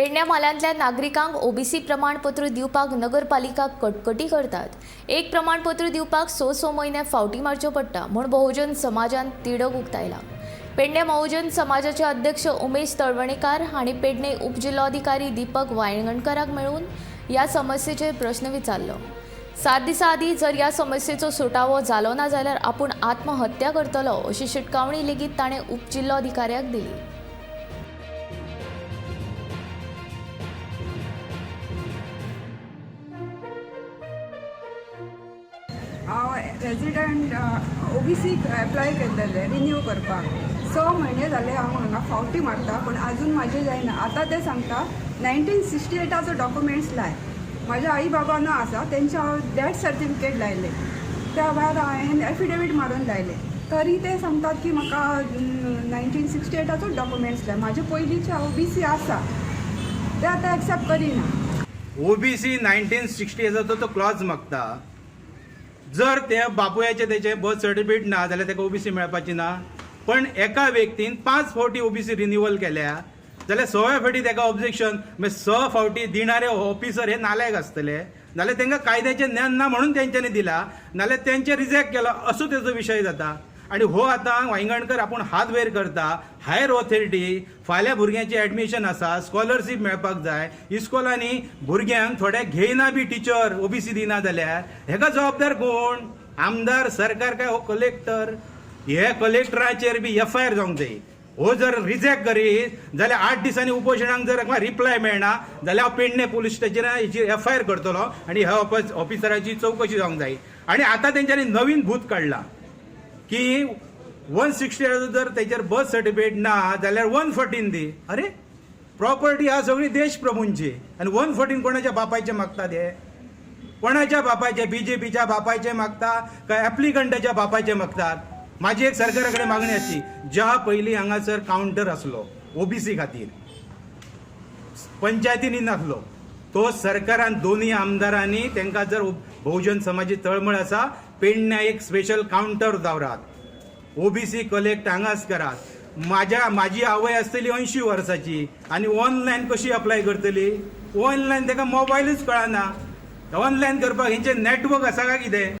पेडण्या म्हालांतल्या नागरिकांक ओबीसी प्रमाणपत्र दिवपाक नगरपालिका कटकटी करतात. एक प्रमाणपत्र दिवपाक 6-6 म्हयने फावटी मारच्यो पडटा म्हूण बहुजन समाजान तिडक उक्तायला. पेडणे बहुजन समाजाचे अध्यक्ष उमेश तळवणेकार हांणी पेडणे उपजिल्लोधिकारी दीपक वायंगणकराक मेळून ह्या समस्येचेर प्रश्न विचारलो. 7 दिसां आदीं जर ह्या समस्येचो सुटावो जालो ना जाल्यार आपूण आत्महत्या करतलो अशी शिटकावणी लेगीत ताणें उपजिल्लोधिकाऱ्याक दिली. हांव रेजिडंट ओबीसी एप्लाय केल्लेलें रिन्यू करपाक. 6 म्हयने जाले हांव हांगा फावटी मारता, पूण आजून म्हाजें जायना. आतां ते सांगता 1968चो डॉक्युमेंट्स लाय. म्हाज्या आई बाबा ना आसा, तेंचे हांव डॅथ सर्टिफिकेट लायलें, त्या भायर हांवें एफिडेवीट मारून लायलें, तरी ते सांगतात की म्हाका 1968चो डॉक्युमेंट्स लाय. म्हाजे पयलींचे ओबीसी आसा, ते आतां एक्सेप्ट करिना. ओबीसी 1960 तो क्लॉज मागता. जर ते बापुयाचे तेचे बर्थ सर्टिफिकेट ना जाल्यार ताका ओबीसी मेळपाची ना. पण एका व्यक्तीन 5 फावटी ओबीसी रिन्युअल केल्या जाल्यार 6व्या फावटी ताका ऑब्जेक्शन. मागीर 6 फावटी दिणारे ऑफिसर हे नालायक आसतले, नाल्यार तांकां कायद्याचें ज्ञान ना म्हणून तेंच्यांनी दिला, नाल्यार तेंचे रिजेक्ट केला असो तेजो विशय जाता. आनी हो आतां वायंगणकर आपूण हात वयर करता. हायर ऑथॉरिटी, फाल्यां भुरग्यांचें एडमिशन आसा, स्कॉलरशीप मेळपाक जाय, इस्कॉलांनी भुरग्यांक थोडे घेयना बी टिचर ओबीसी दिना जाल्यार हेका जबाबदार कोण? आमदार, सरकार काय हो कलेक्टर? हे कलेक्टराचेर बी एफआयआर जावंक जाय. हो जर रिजेक्ट करीत जाल्यार 8 दिसांनी उपोशणाक जर रिप्लाय मेळना जाल्यार हांव पेडणे पुलीस स्टेशनार हेची एफआयआर करतलो आनी ह्या ऑफिसराची चवकशी जावंक जाय. आनी आतां तेंच्यांनी नवीन भूत काडला की 160 जर तेचेर बर्थ सर्टिफिकेट ना जाल्यार 114 दी. अरे, प्रॉपर्टी हा सगळी देश प्रभूंची आनी 114 कोणाच्या बापायचे मागतात हे? कोणाच्या बापायचे? बीजेपीच्या बापायचे मागता काय एप्लिकंटाच्या बापायचे मागतात? माझी एक सरकारा कडेन मागणी आसची, ज्या पयलीं हांगासर कावंटर आसलो ओबीसी खातीर, पंचायतींनी नासलो, तो सरकारान दोनूय आमदारांनी तांकां जर बहुजन समाजी तळमळ आसा, पेडण्या एक स्पेशल कावंटर दवरात, ओबीसी कलेक्ट हांगाच करात. माझी आवय आसतली 80 वर्साची आनी ऑनलायन कशी अप्लाय करतली? ऑनलायन ताका मोबायलूच कळना. ऑनलायन करपाक हेंचें नेटवर्क आसा काय कितें?